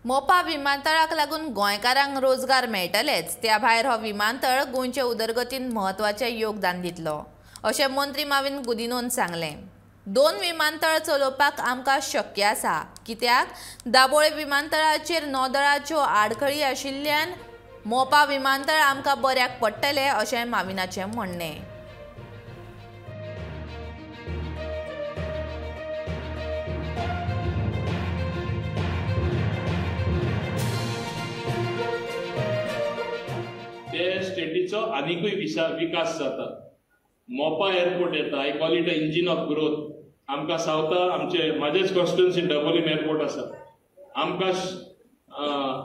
मोपा विमानतळाक लागून गोंयकारांक रोजगार मेळटलेच, त्या भायर हो विमानतळ गोंयचे उदरगतीन म्हत्वाचें योगदान दितलो अशें मंत्री माविन गुदिन्होन सांगलें। 2 विमानतळ चलोवपाक आमकां शक्य आसा, कित्याक दाबोळे विमानतळाचेर नौदळाच्यो आडखळी आशिल्ल्यान मोपा विमानतळ आमकां बऱ्याक पडटलें अशें माविनाचें म्हणणें। ते स्टेटीचो आनिकूय विकास जाता। मोपा एअरपोर्ट येता, I call it a engine of growth. आमकां सावथा आमचे म्हाजेच कॉन्स्टिट्युन्सी डबोलीम एअरपोर्ट आसा, आमकां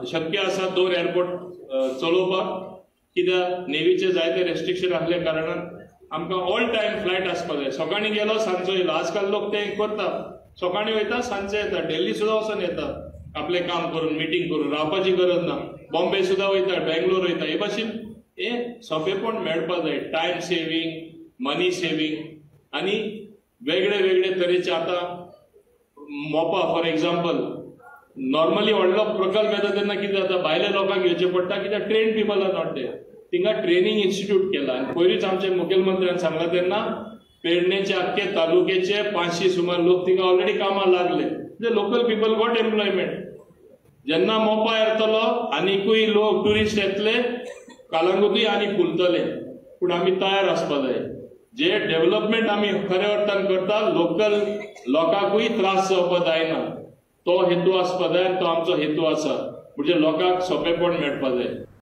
शक्य आसा 2 एअरपोर्ट चलोवपाक, कित्याक नेवीचे जायते रेस्ट्रिक्शन आसल्या कारणान आमकां ऑल टायम फ्लायट आसपाक जाय। सकाळीं गेलो सांजचो येयलो, आजकाल लोक ते करता, सकाळीं वयता सांजचे येता, दिल्ली सुद्दां वचोन येता आपलें काम करून, मिटींग करून, रावपाची गरज ना। बॉम्बे सुद्दां वयता, बेंगलोर वयता, हे भाशेन हे सोंपेपण मेळपाक जाय। टायम सेवींग, मनी सेवींग आनी वेगळे वेगळे तरेचे आतां मोपा फॉर एक्झाम्पल नॉर्मली व्हडलो प्रकल्प येता तेन्ना कितें जाता, भायल्या लोकांक घेवचें पडटा, कित्याक train people are not there. थिंगा ट्रेनिंग इन्स्टिट्यूट केला आनी पयलींच आमचे मुखेलमंत्र्यान सांगला तेन्ना पेडणेचे आख्खे तालुक्याचे 500 सुमार लोक थिंगा ऑलरेडी कामाक लागले, म्हणजे लोकल पिपल गॉट एम्प्लॉयमेंट। जेन्ना मोपा येतलो आनिकूय लोक ट्युरिस्ट येतले, कालंगुटूय आनी फुलतले, पूण आमी तयार आसपा जाय। जे डेव्हलपमेंट आमी खऱ्या अर्थान करता लोकल लोकांकूय त्रास जावपा जायना, तो हेतू आसपा जाय आनी तो आमचो हेतू आसा, म्हणजे लोकांक सोंपेपण मेळपा जाय।